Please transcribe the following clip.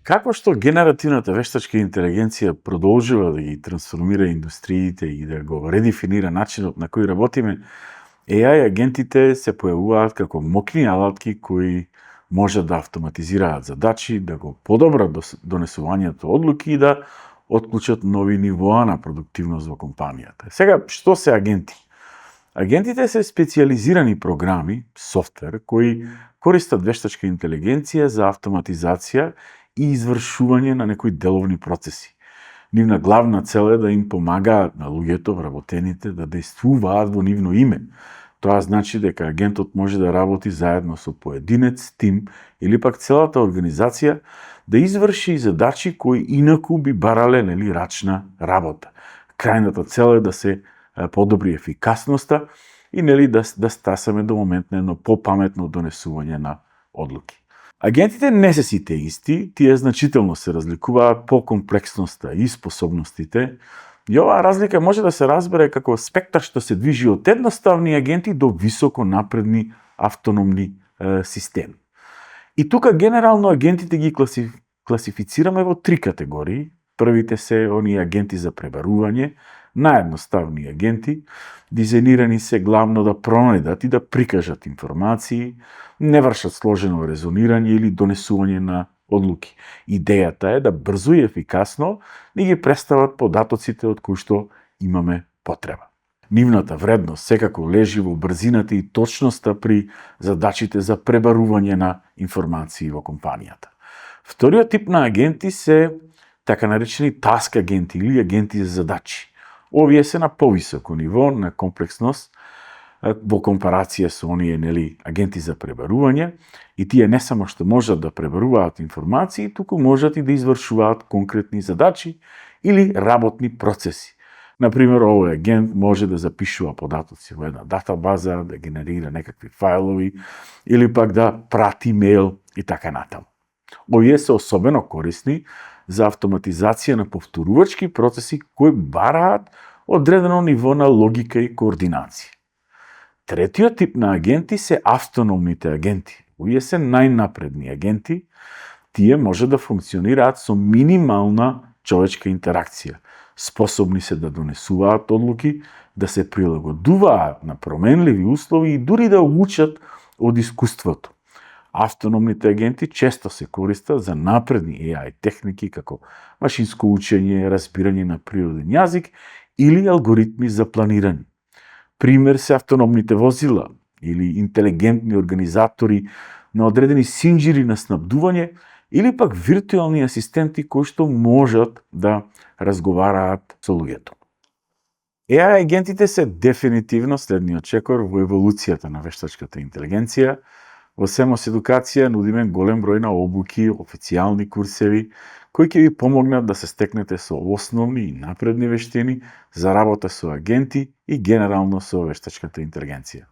Како што генеративната вештачка интелигенција продолжува да ги трансформира индустриите и да го редефинира начинот на кој работиме, AI агентите се појавуваат како моќни алатки кои можат да автоматизираат задачи, да го подобрат донесувањето одлуки и да отклучат нови нивоа на продуктивност во компанијата. Сега, што се агенти? Агентите се специјализирани програми, софтвер, кои користат вештачка интелигенција за автоматизација и извршување на некои деловни процеси. Нивна главна цел е да им помагаат на луѓето, вработените, да действуваат во нивно име. Тоа значи дека агентот може да работи заедно со поединец, тим или пак целата организација да изврши задачи кои инаку би барале рачна работа. Крајната цел е да се подобри ефикасноста и да стасаме до момент на едно попаметно донесување на одлуки. Агентите не се сите исти, тие значително се разликуваат по комплексноста и способностите, и оваа разлика може да се разбере како спектар што се движи од едноставни агенти до високо напредни автономни системи. И тука генерално агентите ги класифицираме во три категории. Првите се оние агенти за пребарување, наједноставни агенти, дизајнирани се главно да пронајдат и да прикажат информации, не вршат сложено резонирање или донесување на одлуки. Идејата е да брзо и ефикасно ни ги представат податоците од кои што имаме потреба. Нивната вредност секако лежи во брзината и точноста при задачите за пребарување на информации во компанијата. Вториот тип на агенти се така наречени task агенти или агенти за задачи. Овие се на повисоко ниво на комплексност во компарација со оние агенти за пребарување, и тие не само што можат да пребаруваат информации, туку можат и да извршуваат конкретни задачи или работни процеси. Например, овој агент може да запишува податоци во една датабаза, да генерира некакви фајлови или пак да прати мејл и така натаму. Овие се особено корисни за автоматизација на повторувачки процеси кои бараат одредено ниво на логика и координација. Третиот тип на агенти се автономните агенти. Овие се најнапредни агенти. Тие може да функционираат со минимална човечка интеракција. Способни се да донесуваат одлуки, да се прилагодуваат на променливи услови и дури да учат од искуството. Автономните агенти често се користат за напредни AI техники како машинско учење, разбирање на природен јазик или алгоритми за планирање. Пример се автономните возила или интелигентни организатори на одредени синџири на снабдување или пак виртуелни асистенти кои што можат да разговараат со луѓето. AI агентите се дефинитивно следниот чекор во еволуцијата на вештачката интелигенција. Во Семос Едукација нудиме голем број на обуки, официјални курсеви, кои ќе ви помогнат да се стекнете со основни и напредни вештини за работа со агенти и генерално со вештачката интелигенција.